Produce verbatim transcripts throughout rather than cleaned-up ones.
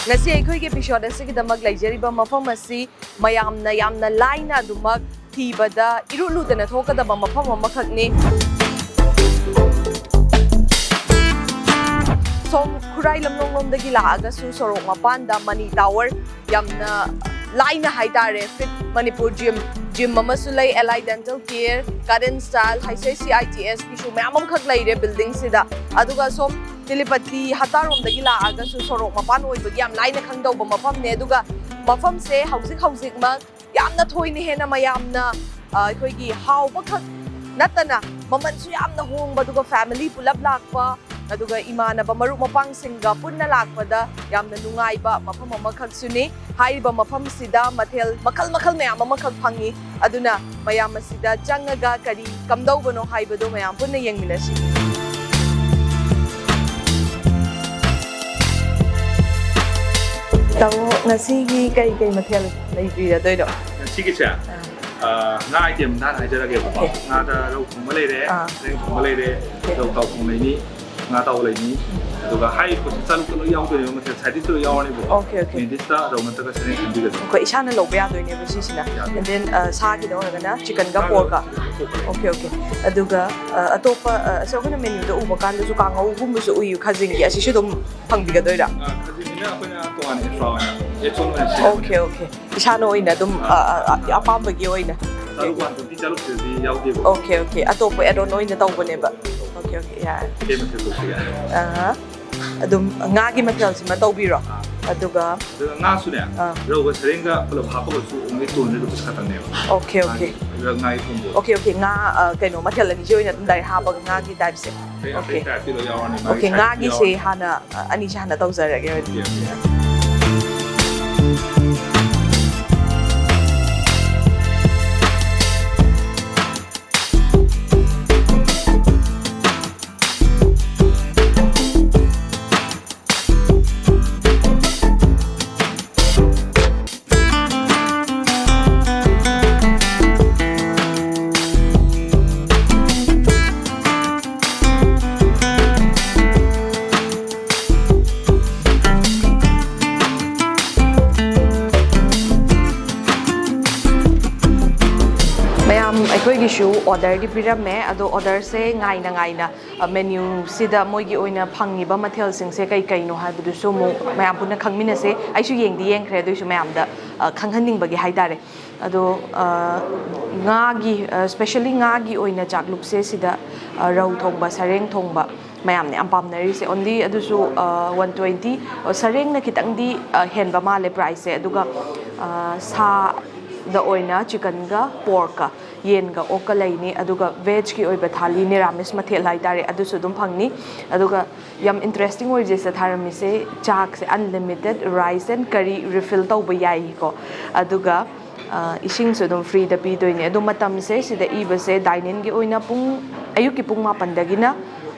ꯉꯁꯤ ꯑꯩꯈꯣꯏꯒꯤ episode ꯑꯁꯤꯒꯤꯗꯃꯛ ꯂꯩꯖꯔꯤꯕ ꯃꯐꯝ ꯑꯁꯤ ꯃꯌꯥꯝꯅ ꯌꯥꯝꯅ ꯂꯥꯏꯅ ꯑꯗꯨꯃꯛ ꯊꯤꯕꯗ ꯏꯔꯨ ꯂꯨꯗꯅ ꯊꯣꯛꯀꯗꯕ ꯃꯐꯝ ꯑꯃꯈꯛꯅꯤ꯫ ꯁꯣꯝ ꯈꯨꯔꯥꯏ ꯂꯝꯂꯣꯡꯂꯣꯝꯗꯒꯤ ꯂꯥꯛꯑꯒꯁꯨ ꯁꯣꯔꯣꯛ ꯃꯄꯥꯟꯗ ꯃꯅꯤ ꯇꯥꯋꯔ, ꯌꯥꯝꯅ ꯂꯥꯏꯅ ꯍꯥꯏꯇꯥꯔꯦ, ꯐꯤꯠ ꯃꯅꯤꯄꯨꯔ ꯖꯤꯝ, ꯖꯤꯝ ꯑꯃꯁꯨ ꯂꯩ, Elai dental care, garden style, ꯍꯩꯁ ꯑꯦꯁ ꯁꯤ ꯑꯥꯏ ꯇꯤ ꯑꯦꯁꯀꯤꯁꯨ ꯃꯌꯥꯝ ꯑꯃꯈꯛ ꯂꯩꯔꯦ ꯕꯤꯜꯗꯤꯡꯁꯤꯗ꯫ ꯑꯗꯨꯒ ꯁꯣꯝ ꯇꯤꯂꯤꯄꯇꯤ ꯍꯇꯥꯔꯣꯝꯗꯒꯤ ꯂꯥꯛꯑꯒꯁꯨ ꯁꯣꯔꯣꯛ ꯃꯄꯥꯟ ꯑꯣꯏꯕꯒꯤ ꯌꯥꯝ ꯂꯥꯏꯅ ꯈꯪꯗꯧꯕ ꯃꯐꯝꯅꯦ꯫ ꯑꯗꯨꯒ ꯃꯐꯝꯁꯦ ꯍꯧꯖꯤꯛ ꯍꯧꯖꯤꯛꯃꯛ ꯌꯥꯝꯅ ꯊꯣꯏꯅ ꯍꯦꯟꯅ ꯃꯌꯥꯝꯅ, ꯑ, ꯑꯩꯈꯣꯏꯒꯤ ꯍꯥꯎꯕꯈꯛ ꯅꯠꯇꯅ ꯃꯃꯜꯁꯨ ꯌꯥꯝꯅ ꯍꯣꯡꯕ, ꯑꯗꯨꯒ ꯐꯦꯃꯤꯂꯤ ꯄꯨꯂꯞ ꯂꯥꯛꯄ, ꯑꯗꯨꯒ ꯏꯃꯥꯟꯅꯕ ꯃꯔꯨꯞ ꯃꯄꯥꯡꯁꯤꯡꯒ ꯄꯨꯟꯅ ꯂꯥꯛꯄꯗ ꯌꯥꯝꯅ ꯅꯨꯡꯉꯥꯏꯕ ꯃꯐꯝ ꯑꯃꯈꯛꯁꯨꯅꯤ꯫ ꯍꯥꯏꯔꯤꯕ ꯃꯐꯝꯁꯤꯗ ꯃꯊꯦꯜ ꯃꯈꯜ ꯃꯈꯜ ꯃꯌꯥꯝ ꯑꯃꯈꯛ ꯐꯪꯉꯤ꯫ ꯑꯗꯨꯅ ꯃꯌꯥꯝ ꯑꯁꯤꯗ ꯆꯪꯉꯒ ꯀꯔꯤ ꯀꯝꯗꯧꯕꯅꯣ ꯍꯥꯏꯕꯗꯣ ꯃꯌꯥꯝ ꯄꯨꯟꯅ ꯌꯦꯡꯃꯤꯟꯅꯁꯤ꯫ ꯇꯥꯃꯣ, ꯉꯁꯤꯒꯤ ꯀꯩ ꯀꯩ ꯃꯊꯦꯜ ꯂꯩꯕꯤꯔꯗꯣꯏꯅꯣ? ꯉꯁꯤꯒꯤꯁꯦ, ꯑꯥ꯫ ꯑꯥ, ꯉꯥ item ꯅꯍꯥꯟ ꯍꯥꯏꯖꯔꯒꯦꯕꯀꯣ꯫ Okay꯫ ꯉꯥꯗ ꯔꯧ ꯊꯣꯡꯕ ꯂꯩꯔꯦ, ꯑꯥ꯫ ꯆꯦꯡ ꯊꯣꯡꯕ ꯂꯩꯔꯦ, Okay꯫ ꯔꯧ ꯇꯥꯎ ꯊꯣꯡ ꯂꯩꯅꯤ, ꯉꯥ ꯇꯥꯎ ꯂꯩꯅꯤ꯫ ꯑꯗꯨꯒ ꯍꯥꯏꯔꯤꯕ ꯄꯣꯠꯁꯦ ꯆꯥꯂꯨꯛꯇ ꯂꯣꯏ ꯌꯥꯎꯗꯣꯏꯅꯦꯕ, ꯃꯊꯦꯜ side dish ꯇ ꯂꯣꯏ ꯌꯥꯎꯔꯅꯤꯕꯀꯣ꯫ Okay, okay꯫ Main dish ꯇ ꯔꯧ ꯅꯠꯇ꯭ꯔꯒ ꯁꯔꯦꯡ ꯈꯟꯕꯤꯒꯗꯕ꯫ ꯑꯩꯈꯣꯏ ꯏꯁꯥꯅ ꯂꯧꯕ ꯌꯥꯗꯣꯏꯅꯦꯕ ꯁꯤꯁꯤꯅ꯫ ꯌꯥꯗꯣꯏꯅꯦ꯫ And then, ꯑ, ꯁꯥꯒꯤꯗ ꯑꯣꯏꯔꯒꯅ chicken ꯒ ꯉꯥꯒ pork ꯒ꯫ Pork ꯒ ꯂꯩ꯫ Okay, okay꯫ ꯑꯗꯨꯒ, ꯑ, ꯑꯇꯣꯞꯄ, ꯑ, ꯑꯁ, ꯑꯩꯈꯣꯏꯅ menu ꯗ ꯎꯕ ꯀꯥꯟꯗꯁꯨ ꯀꯥꯡꯉꯧꯒꯨꯝꯕꯁꯨ ꯎꯏ, ꯈꯥꯖꯤꯡꯒꯤ, ꯑꯁꯤꯁꯨ ꯑꯗꯨꯝ ꯐꯪꯕꯤꯒꯗꯣꯏꯔꯥ? ꯑ, ꯈꯥꯖꯤꯡꯁꯤꯅ ꯑꯩꯈꯣꯏꯅ ꯇꯣꯉꯥꯟꯅ extra ꯑꯣꯏꯅ add on ꯑꯣꯏꯅ ꯁꯤꯖꯤꯟꯅꯕꯅꯦ꯫ Okay, okay꯫ ꯏꯁꯥꯅ ꯑꯣꯏꯅ ꯑꯗꯨꯝ, ꯑ, ꯑ, ꯑ, ꯑꯄꯥꯝꯕꯒꯤ ꯑꯣꯏꯅ꯫ ꯆꯥꯂꯨꯛ one twenty ꯆꯥꯂꯨꯛꯁꯤꯗꯗꯤ ꯌꯥꯎꯗꯦꯕ꯫ Okay, okay꯫ ꯑꯇꯣꯞꯄ add on ꯑꯣꯏꯅ ꯇꯧꯕꯅꯦꯕ꯫ Okay, okay, ꯌꯥꯔꯦ꯫ ꯀꯩ ꯃꯊꯦꯜ ꯇꯧꯁꯤꯒꯦ? ꯑ, ꯑꯗꯨꯝ ꯉꯥꯒꯤ ꯃꯊꯦꯜꯁꯤꯃ ꯇꯧꯕꯤꯔꯣ꯫ ꯑꯥ꯫ ꯑꯗꯨꯒ ꯑꯗꯨꯒ ꯉꯥꯁꯨꯅꯦ, ꯑꯥ꯫ ꯔꯧꯒ ꯁꯔꯦꯡꯒ ꯄꯨꯂꯞ ꯍꯥꯞꯄꯒꯁꯨ only two hundred rupees ꯈꯛꯇꯪꯅꯦꯕ꯫ Okay, okay꯫ ꯉꯥꯒꯤ, ꯉꯥꯒꯤ combo꯫ Okay, okay꯫ ꯉꯥ, ꯑ, ꯀꯩꯅꯣ, ꯃꯊꯦꯜ ꯑꯅꯤꯁꯤ ꯑꯣꯏꯅ ꯑꯗꯨꯝ direct ꯍꯥꯞꯄꯒ ꯉꯥꯒꯤ type ꯁꯦ꯫ ꯑꯇꯩ, ꯑꯇꯩ Okay꯫ Type ꯇꯤ ꯂꯣꯏ ꯌꯥꯎꯔꯅꯤ, ꯃꯥꯒꯤ Okay, side ꯇꯤ ꯉꯥꯒꯤꯁꯦ ꯌꯥꯎꯔꯅꯤ꯫ ꯍꯥꯟꯅ, ꯑ, ꯑꯅꯤꯁꯦ ꯍꯥꯟꯅ ꯇꯧꯖꯔꯒꯦ ꯑꯗꯨꯗꯤ꯫ Okay, okay꯫ ꯁꯨ ꯑꯣꯔꯗꯔꯗꯤ ꯄꯤꯔꯝꯃꯦ꯫ ꯑꯗꯣ ꯑꯣꯔꯗꯔꯁꯦ ꯉꯥꯏꯅ ꯉꯥꯏꯅ ꯃꯦꯅ꯭ꯌꯨꯁꯤꯗ ꯃꯣꯏꯒꯤ ꯑꯣꯏꯅ ꯐꯪꯉꯤꯕ ꯃꯊꯦꯜꯁꯤꯡꯁꯦ ꯀꯩ ꯀꯩꯅꯣ ꯍꯥꯏꯕꯗꯨꯁꯨ ꯑꯃꯨꯛ ꯃꯌꯥꯝ ꯄꯨꯟꯅ ꯈꯪꯃꯤꯟꯅꯁꯦ꯫ ꯑꯩꯁꯨ ꯌꯦꯡꯗꯤ ꯌꯦꯡꯈ꯭ꯔꯦ, ꯑꯗꯨꯏꯁꯨ ꯃꯌꯥꯝꯗ ꯈꯪꯍꯟꯅꯤꯡꯕꯒꯤ ꯍꯥꯏꯇꯥꯔꯦ꯫ ꯑꯗꯣ ꯉꯥꯒꯤ, ꯁ꯭ꯄꯦꯁꯦꯜꯂꯤ ꯉꯥꯒꯤ ꯑꯣꯏꯅ ꯆꯥꯛꯂꯨꯛꯁꯦ ꯁꯤꯗ ꯔꯧ ꯊꯣꯡꯕ, ꯁꯔꯦꯡ ꯊꯣꯡꯕ ꯃꯌꯥꯝꯅ ꯌꯥꯝ ꯄꯥꯝꯅꯔꯤꯁꯦ꯫ ꯑꯣꯟꯂꯤ ꯑꯗꯨꯁꯨ ꯋꯥꯟ ꯇ꯭ꯋꯦꯟꯇꯤ꯫ ꯁꯔꯦꯡꯅ ꯈꯤꯇꯪꯗꯤ ꯍꯦꯟꯕ ꯃꯥꯜꯂꯦ ꯄ꯭ꯔꯥꯏꯁꯁꯦ꯫ ꯑꯗꯨꯒ ꯁꯥꯗ ꯑꯣꯏꯅ ꯆꯤꯀꯟꯒ ꯄꯣꯔꯛꯀ, ꯌꯦꯟꯒ ꯑꯣꯛꯀ ꯂꯩꯅꯤ꯫ ꯑꯗꯨꯒ ꯚꯦꯖꯀꯤ ꯑꯣꯏꯕ ꯊꯥꯂꯤ, ꯅꯤꯔꯥꯃꯤꯁ ꯃꯊꯦꯜ ꯍꯥꯏꯇꯥꯔꯦ, ꯑꯗꯨꯁꯨ ꯑꯗꯨꯝ ꯐꯪꯅꯤ꯫ ꯑꯗꯨꯒ ꯌꯥꯝ ꯏꯟꯇꯔꯦꯁꯇꯤꯡ ꯑꯣꯏꯔꯤꯁꯦ ꯁꯤꯗ ꯊꯥꯔꯝꯃꯤꯁꯦ, ꯆꯥꯛꯁꯦ unlimited rice and curry refill ꯇꯧꯕ ꯌꯥꯏꯀꯣ꯫ ꯑꯗꯨꯒ ꯏꯁꯤꯡꯁꯨ ꯑꯗꯨꯝ ꯐ꯭ꯔꯤꯗ ꯄꯤꯗꯣꯏꯅꯦ꯫ ꯑꯗꯣ ꯃꯇꯝꯁꯦ ꯁꯤꯗ ꯏꯕꯁꯦ ꯗꯥꯏꯅꯤꯡꯒꯤ ꯑꯣꯏꯅ ꯄꯨꯡ, ꯑꯌꯨꯛꯀꯤ ꯄꯨꯡ ꯃꯥꯄꯟꯗꯒꯤꯅ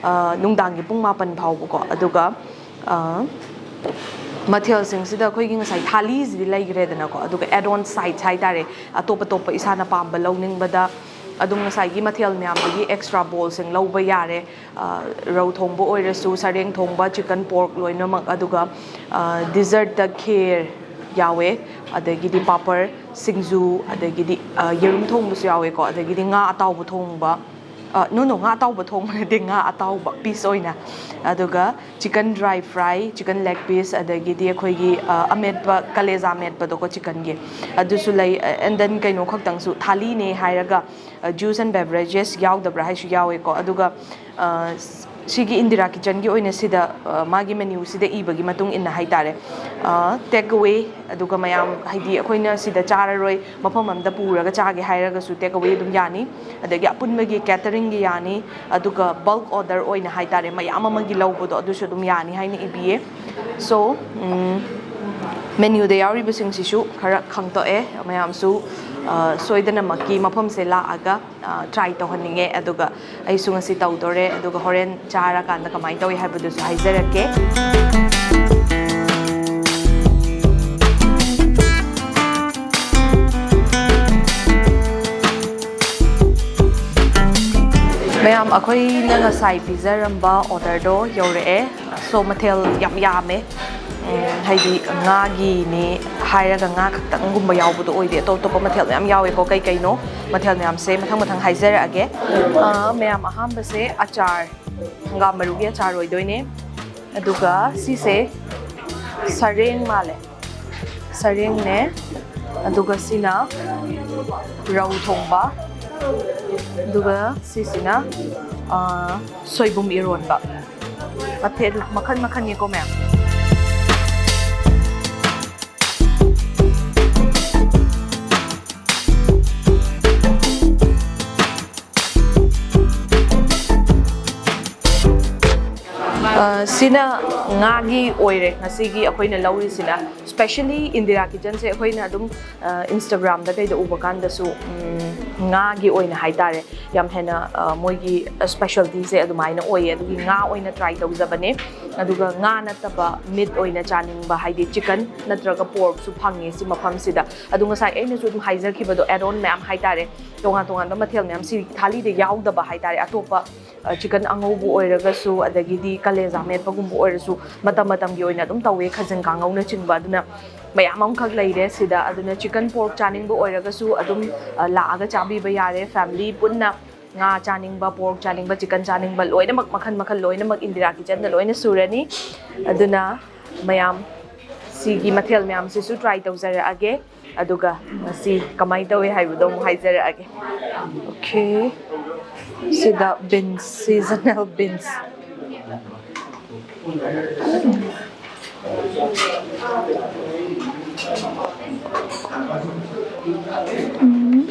ꯅꯨꯡꯗꯥꯡꯒꯤ ꯄꯨꯡ ꯃꯥꯄꯟ ꯐꯥꯎꯕꯀꯣ꯫ ꯑꯗꯨꯒ ꯃꯊꯦꯜꯁꯤꯡꯁꯤꯗ ꯑꯩꯈꯣꯏꯒꯤ ꯉꯁꯥꯏ ꯊꯥꯂꯤꯁꯤꯗꯤ ꯂꯩꯈ꯭ꯔꯦꯗꯅꯀꯣ꯫ ꯑꯗꯨꯒ add on sides ꯍꯥꯏꯇꯥꯔꯦ, ꯑꯇꯣꯞ ꯑꯇꯣꯞꯄ ꯏꯁꯥꯅ ꯄꯥꯝꯕ ꯂꯧꯅꯤꯡꯕꯗ ꯑꯗꯨꯝ ꯉꯁꯥꯏꯒꯤ ꯃꯊꯦꯜ ꯃꯌꯥꯝꯗꯒꯤ ꯑꯦꯛꯁꯇ꯭ꯔꯥ ꯕꯣꯜꯁꯤꯡ ꯂꯧꯕ ꯌꯥꯔꯦ꯫ ꯔꯧ ꯊꯣꯡꯕ ꯑꯣꯏꯔꯁꯨ, ꯁꯔꯦꯡ ꯊꯣꯡꯕ, ꯆꯤꯀꯟ ꯄꯣꯔꯛ ꯂꯣꯏꯅꯃꯛ꯫ ꯑꯗꯨꯒ ꯗꯤꯖꯔꯠꯇ ꯈꯦꯔ ꯌꯥꯎꯋꯦ, ꯑꯗꯒꯤꯗꯤ ꯄꯥꯄꯔ, ꯁꯤꯡꯖꯨ, ꯑꯗꯒꯤꯗꯤ ꯌꯦꯔꯨꯝ ꯊꯣꯡꯕꯁꯨ ꯌꯥꯎꯋꯦꯀꯣ꯫ ꯑꯗꯒꯤꯗꯤ ꯉꯥ ꯑꯇꯥꯎꯕ ꯊꯣꯡꯕ, ꯅꯣ ꯅꯣ ꯉꯥ ꯑꯇꯥꯎꯕ ꯊꯣꯡꯕ ꯅꯠꯇꯦ, ꯉꯥ ꯑꯇꯥꯎꯕ ꯄꯤꯁ ꯑꯣꯏꯅ꯫ ꯑꯗꯨꯒ chicken dry fry, chicken leg piece, ꯑꯗꯒꯤꯗꯤ ꯑꯩꯈꯣꯏꯒꯤ ꯑꯃꯦꯠꯄ, ꯀꯂꯦꯖꯥ ꯑꯃꯦꯠꯄꯗꯣꯀꯣ ꯆꯤꯀꯟꯒꯤ, ꯑꯗꯨꯁꯨ ꯂꯩ꯫ ꯑꯦꯟ ꯗꯦꯟ ꯀꯩꯅꯣ ꯈꯛꯇꯪꯁꯨ, ꯊꯥꯂꯤꯅꯦ ꯍꯥꯏꯔꯒ ꯖꯨꯁ ꯑꯦꯟ ꯕꯦꯕꯔꯦꯖꯦꯁ ꯌꯥꯎꯗꯕ꯭ꯔꯥ ꯍꯥꯏꯁꯨ ꯌꯥꯎꯋꯦꯀꯣ꯫ ꯑꯗꯨꯒ ꯁꯤꯒꯤ ꯏꯟꯗꯤꯔꯥ ꯀꯤꯆꯟꯒꯤ ꯑꯣꯏꯅ ꯁꯤꯗ ꯃꯥꯒꯤ ꯃꯦꯅ꯭ꯌꯨꯁꯤꯗ ꯏꯕꯒꯤ ꯃꯇꯨꯡ ꯏꯟꯅ ꯍꯥꯏꯇꯥꯔꯦ, ꯇꯦꯛ ꯑꯋꯦ, ꯑꯗꯨꯒ ꯃꯌꯥꯝ ꯍꯥꯏꯗꯤ ꯑꯩꯈꯣꯏꯅ ꯁꯤꯗ ꯆꯥꯔꯔꯣꯏ, ꯃꯐꯝ ꯑꯃꯗ ꯄꯨꯔꯒ ꯆꯥꯒꯦ ꯍꯥꯏꯔꯒꯁꯨ ꯇꯦꯛ ꯑꯋꯦ ꯑꯗꯨꯝ ꯌꯥꯅꯤ꯫ ꯑꯗꯒꯤ ꯑꯄꯨꯟꯕꯒꯤ ꯀꯦꯇꯔꯤꯡꯒꯤ ꯌꯥꯅꯤ꯫ ꯑꯗꯨꯒ ꯕꯜꯛ ꯑꯣꯔꯗꯔ ꯑꯣꯏꯅ ꯍꯥꯏꯇꯥꯔꯦ, ꯃꯌꯥꯝ ꯑꯃꯒꯤ ꯂꯧꯕꯗꯣ ꯑꯗꯨꯁꯨ ꯑꯗꯨꯝ ꯌꯥꯅꯤ ꯍꯥꯏꯅ ꯏꯕꯤꯌꯦ꯫ ꯁꯣ ꯃꯦꯅ꯭ꯌꯨꯗ ꯌꯥꯎꯔꯤꯕꯁꯤꯡꯁꯤꯁꯨ ꯈꯔ ꯈꯪꯗꯣꯛꯑꯦ꯫ ꯃꯌꯥꯝꯁꯨ ꯁꯣꯏꯗꯅꯃꯛꯀꯤ ꯃꯐꯝꯁꯦ ꯂꯥꯛꯑꯒ ꯇ꯭ꯔꯥꯏ ꯇꯧꯍꯟꯅꯤꯡꯉꯦ꯫ ꯑꯗꯨꯒ ꯑꯩꯁꯨ ꯉꯁꯤ ꯇꯧꯗꯣꯔꯦ꯫ ꯑꯗꯨꯒ ꯍꯣꯔꯦꯟ ꯆꯥꯔꯀꯥꯟꯗ ꯀꯃꯥꯏꯅ ꯇꯧꯏ ꯍꯥꯏꯕꯗꯨꯁꯨ ꯍꯥꯏꯖꯔꯛꯀꯦ꯫ ꯃꯌꯥꯝ, ꯑꯩꯈꯣꯏꯅ ꯉꯁꯥꯏ ꯄꯤꯖꯔꯝꯕ ꯑꯣꯔꯗꯔꯗꯣ ꯌꯧꯔꯛꯑꯦ꯫ ꯁꯣ ꯃꯊꯦꯜ ꯌꯥꯝ ꯌꯥꯝꯃꯦ꯫ ꯎꯝ, ꯍꯥꯏꯗꯤ ꯉꯥꯒꯤꯅꯤ ꯍꯥꯏꯔꯒ ꯉꯥ ꯈꯛꯇꯪꯒꯨꯝꯕ ꯌꯥꯎꯕꯗꯣ ꯑꯣꯏꯗꯦ, ꯑꯇꯣꯞ ꯑꯇꯣꯞꯄ ꯃꯊꯦꯜ ꯃꯌꯥꯝ ꯌꯥꯎꯋꯦꯀꯣ꯫ ꯀꯩ ꯀꯩꯅꯣ ꯃꯊꯦꯜ ꯃꯌꯥꯝꯁꯦ ꯃꯊꯪ ꯃꯊꯪ ꯍꯥꯏꯖꯔꯛꯑꯒꯦ꯫ ꯑ, ꯃꯌꯥꯝ, ꯑꯍꯥꯟꯕꯁꯦ ꯑꯆꯥꯔ, ꯍꯪꯒꯥꯝ ꯃꯔꯨꯒꯤ ꯑꯆꯥꯔ ꯑꯣꯏꯗꯣꯏꯅꯦ꯫ ꯑꯗꯨꯒ ꯁꯤꯁꯦ ꯁꯔꯦꯡ ꯃꯥꯜꯂꯦ, ꯁꯔꯦꯡꯅꯦ꯫ ꯑꯗꯨꯒ ꯁꯤꯅ ꯔꯧ ꯊꯣꯡꯕ, ꯑꯗꯨꯒ ꯁꯤꯁꯤꯅ, ꯑ, ꯁꯣꯏꯕꯨꯝ ꯏꯔꯣꯟꯕ꯫ ꯃꯊꯦꯜ ꯃꯈꯟ ꯃꯈꯟꯅꯤꯀꯣ ꯃꯌꯥꯝ꯫ ꯑ, ꯁꯤꯅ ꯉꯥꯒꯤ ꯑꯣꯏꯔꯦ ꯉꯁꯤꯒꯤ ꯑꯩꯈꯣꯏꯅ ꯂꯧꯔꯤꯁꯤꯅ꯫ Specially ꯏꯟꯗꯤꯔꯥ ꯀꯤꯆꯟꯁꯦ ꯑꯩꯈꯣꯏꯅ ꯑꯗꯨꯝ, ꯑ, Instagramꯗ ꯀꯩꯗ ꯎꯕ ꯀꯥꯟꯗꯁꯨ, ꯎꯝ, ꯉꯥꯒꯤ ꯑꯣꯏꯅ ꯍꯥꯏꯇꯥꯔꯦ, ꯌꯥꯝ ꯍꯦꯟꯅ, ꯑ, ꯃꯣꯏꯒꯤ specialtyꯁꯦ ꯑꯗꯨꯃꯥꯏꯅ ꯑꯣꯏꯌꯦ꯫ ꯑꯗꯨꯒꯤ ꯉꯥ ꯑꯣꯏꯅ try ꯇꯧꯖꯕꯅꯦ꯫ ꯑꯗꯨꯒ ꯉꯥ ꯅꯠꯇꯕ meat ꯑꯣꯏꯅ ꯆꯥꯅꯤꯡꯕ, ꯍꯥꯏꯗꯤ chicken ꯅꯠꯇ꯭ꯔꯒ porkꯁꯨ ꯐꯪꯉꯦ ꯁꯤ ꯃꯐꯝꯁꯤꯗ꯫ ꯑꯗꯨ ꯉꯁꯥꯏ ꯑꯩꯅꯁꯨ ꯑꯗꯨꯝ ꯍꯥꯏꯖꯈꯤꯕꯗꯣ, add on ꯃꯌꯥꯝ ꯍꯥꯏꯇꯥꯔꯦ, ꯇꯣꯉꯥꯟ ꯇꯣꯉꯥꯟꯕ ꯃꯊꯦꯜ ꯃꯌꯥꯝ ꯁꯤ ꯊꯥꯂꯤꯗ ꯌꯥꯎꯗꯕ ꯍꯥꯏꯇꯥꯔꯦ, ꯑꯇꯣꯞꯄ, ꯑ, chicken ꯑꯉꯧꯕ ꯑꯣꯏꯔꯒꯁꯨ, ꯑꯗꯒꯤꯗꯤ ꯀꯂꯦꯖꯥ ꯃꯦꯠꯄꯒꯨꯝꯕ ꯑꯣꯏꯔꯁꯨ, ꯃꯇꯝ ꯃꯇꯝꯒꯤ ꯑꯣꯏꯅ ꯑꯗꯨꯝ ꯇꯧꯋꯦ, ꯈꯥꯖꯤꯡ ꯀꯥꯡꯉꯧꯅꯆꯤꯡꯕ꯫ ꯑꯗꯨꯅ ꯃꯌꯥꯝ ꯑꯃꯈꯛ ꯂꯩꯔꯦ ꯁꯤꯗ꯫ ꯑꯗꯨꯅ chicken pork ꯆꯥꯅꯤꯡꯕ ꯑꯣꯏꯔꯒꯁꯨ ꯑꯗꯨꯝ, ꯑ, ꯂꯥꯛꯑꯒ ꯆꯥꯕꯤꯕ ꯌꯥꯔꯦ꯫ Family ꯄꯨꯟꯅ ꯉꯥ ꯆꯥꯅꯤꯡꯕ, pork ꯆꯥꯅꯤꯡꯕ, chicken ꯆꯥꯅꯤꯡꯕ, ꯂꯣꯏꯅꯃꯛ, ꯃꯈꯜ ꯃꯈꯜ ꯂꯣꯏꯅꯃꯛ ꯏꯟꯗꯤꯔꯥ ꯀꯤꯆꯟꯗ ꯂꯣꯏꯅ ꯁꯨꯔꯅꯤ꯫ ꯑꯗꯨꯅ ꯃꯌꯥꯝ, ꯁꯤꯒꯤ ꯃꯊꯦꯜ ꯃꯌꯥꯝꯁꯤꯁꯨ try ꯇꯧꯖꯔꯛꯑꯒꯦ꯫ ꯑꯗꯨꯒ ꯉꯁꯤ ꯀꯃꯥꯏꯅ ꯇꯧꯋꯤ ꯍꯥꯏꯕꯗꯣ ꯑꯃꯨꯛ ꯍꯥꯏꯖꯔꯛꯑꯒꯦ꯫ Okay, ꯁꯤꯗ beans, seasonal beans꯫ ꯎꯝ꯫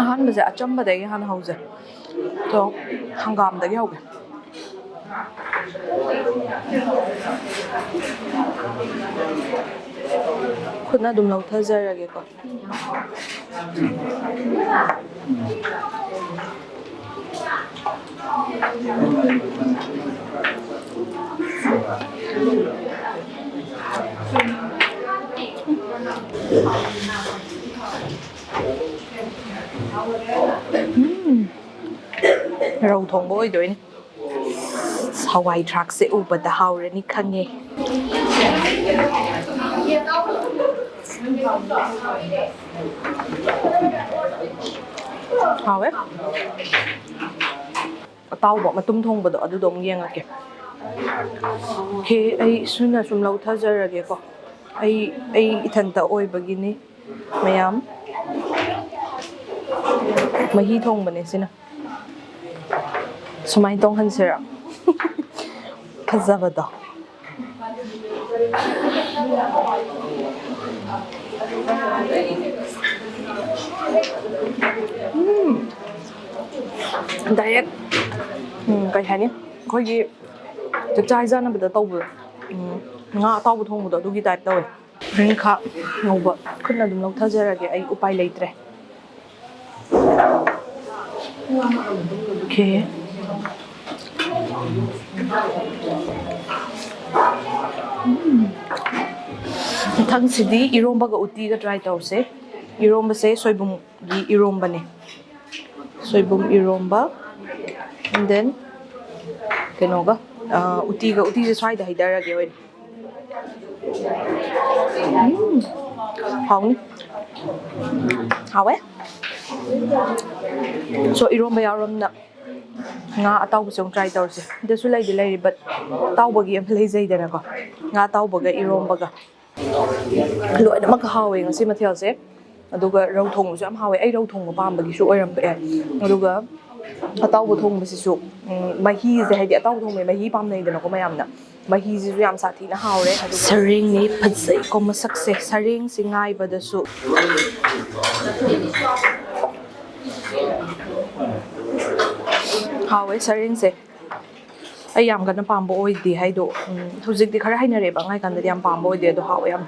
ꯑꯍꯥꯟꯕꯁꯦ ꯑꯆꯝꯕꯗꯒꯤ ꯍꯥꯟꯅ ꯍꯧꯖꯩ꯫ ꯑꯗꯣ ꯍꯪꯒꯥꯝꯗꯒꯤ ꯍꯧꯒꯦ꯫ ꯈꯨꯠꯅ ꯑꯗꯨꯝ ꯂꯧꯊꯖꯔꯒꯦꯀꯣ꯫ ꯎꯝ꯫ ꯔꯧ ꯊꯣꯡꯕ ꯑꯣꯏꯗꯣꯏꯅꯤ꯫ ꯍꯋꯥꯏ ꯊ꯭ꯔꯥꯛꯁꯦ ꯎꯕꯗ ꯍꯥꯎꯔꯅꯤ ꯈꯪꯉꯦ꯫ ꯍꯥꯎꯋꯦ꯫ ꯑꯇꯥꯎꯕ ꯃꯇꯨꯝ ꯊꯣꯡꯕꯗꯣ ꯑꯗꯨꯗꯣ ꯑꯃꯨꯛ ꯌꯦꯡꯉꯛꯀꯦ꯫ ꯑꯣꯀꯦ, ꯑꯩ ꯁꯨꯅ ꯁꯨꯝ ꯂꯧꯊꯖꯔꯒꯦꯀꯣ꯫ ꯑꯩ ꯑꯩ ꯏꯊꯟꯇ ꯑꯣꯏꯕꯒꯤꯅꯤ꯫ ꯃꯌꯥꯝ ꯃꯍꯤ ꯊꯣꯡꯕꯅꯦ ꯁꯤꯅ꯫ ꯁꯨꯃꯥꯏꯅ ꯇꯣꯡꯍꯟꯁꯤꯔ? ꯐꯖꯕꯗꯣ꯫ ꯎꯝ꯫ ꯗꯥꯏꯔꯦꯛ, ꯎꯝ, ꯀꯩ ꯍꯥꯏꯅꯤ, ꯑꯩꯈꯣꯏꯒꯤ ꯆꯥꯛꯆꯥ ꯍꯩꯖꯥꯟꯅꯕꯗ ꯇꯧꯕꯗꯣ, ꯎꯝ, ꯉꯥ ꯑꯇꯥꯎꯕ ꯊꯣꯡꯕꯗꯣ, ꯑꯗꯨꯒꯤ ꯇꯥꯏꯞ ꯇꯧꯋꯦ꯫ ꯔꯤꯡꯈꯥ ꯉꯧꯕ ꯈꯨꯠꯅ ꯑꯗꯨꯝ ꯂꯧꯊꯖꯔꯒꯦ, ꯑꯩ ꯎꯄꯥꯏ ꯂꯩꯇ꯭ꯔꯦ꯫ ꯑꯣꯀꯦ꯫ ꯎꯝ꯫ ꯃꯊꯪꯁꯤꯗꯤ ꯏꯔꯣꯝꯕꯒ ꯎꯇꯤꯒ try ꯇꯧꯁꯦ꯫ ꯏꯔꯣꯝꯕꯁꯦ ꯁꯣꯏꯕꯨꯝꯒꯤ ꯏꯔꯣꯝꯕꯅꯦ꯫ ꯁꯣꯏꯕꯨꯝ ꯏꯔꯣꯝꯕ, and then ꯀꯩꯅꯣꯒ, ꯑ, ꯎꯇꯤꯒ, ꯎꯇꯤꯁꯦ ꯁ꯭ꯋꯥꯏꯗ ꯍꯩꯗꯔꯒꯦ ꯑꯣꯏꯅ꯫ ꯎꯝ, ꯍꯥꯎꯅꯤ꯫ ꯍꯥꯎꯋꯦ꯫ So, ꯏꯔꯣꯝꯕ ꯌꯥꯎꯔꯝꯅ ꯉꯥ ꯑꯇꯥꯎꯕꯁꯦ ꯑꯃꯨꯛ try ꯇꯧꯔꯁꯦ꯫ ꯁꯤꯗꯁꯨ ꯂꯩꯗꯤ ꯂꯩꯔꯤ, but ꯑꯇꯥꯎꯕꯒꯤ ꯑꯃ ꯂꯩꯖꯩꯗꯅꯀꯣ꯫ ꯉꯥ ꯑꯇꯥꯎꯕꯒ ꯏꯔꯣꯝꯕꯒ꯫ ꯂꯣꯏꯅꯃꯛ ꯍꯥꯎꯋꯦ ꯉꯁꯤ ꯃꯊꯦꯜꯁꯦ꯫ ꯑꯗꯨꯒ ꯔꯧ ꯊꯣꯡꯕꯁꯨ ꯌꯥꯝ ꯍꯥꯎꯋꯦ꯫ ꯑꯩ ꯔꯧ ꯊꯣꯡꯕ ꯄꯥꯝꯕꯒꯤꯁꯨ ꯑꯣꯏꯔꯝꯕ ꯌꯥꯏ꯫ ꯑꯗꯨꯒ ꯑꯇꯥꯎꯕ ꯊꯣꯡꯕꯁꯤꯁꯨ, ꯎꯝ, ꯃꯍꯤꯁꯦ, ꯍꯥꯏꯗꯤ ꯑꯇꯥꯎꯕ ꯊꯣꯡꯕ ꯃꯍꯤ ꯄꯥꯝꯅꯩꯗꯅꯀꯣ ꯃꯌꯥꯝꯅ, ꯃꯍꯤꯁꯤꯁꯨ ꯌꯥꯝ ꯁꯥꯊꯤꯅ ꯍꯥꯎꯔꯦ꯫ ꯑꯗꯨꯒ ꯁꯔꯦꯡꯅꯤ, ꯐꯖꯩꯀꯣ ꯃꯁꯛꯁꯦ꯫ ꯁꯔꯦꯡꯁꯤ ꯉꯥꯏꯕꯗꯁꯨ ꯍꯥꯎꯋꯦ ꯁꯔꯦꯡꯁꯦ꯫ ꯑꯩ ꯌꯥꯝ ꯀꯟꯅ ꯄꯥꯝꯕ ꯑꯣꯏꯗꯦ ꯍꯥꯏꯗꯣ꯫ ꯎꯝ, ꯍꯧꯖꯤꯛꯇꯤ ꯈꯔ ꯍꯩꯅꯔꯦꯕ, ꯑꯉꯥꯡ ꯀꯥꯟꯗꯗꯤ ꯌꯥꯝ ꯄꯥꯝꯕ ꯑꯣꯏꯗꯦ, ꯑꯗꯣ ꯍꯥꯎꯋꯦ ꯌꯥꯝ꯫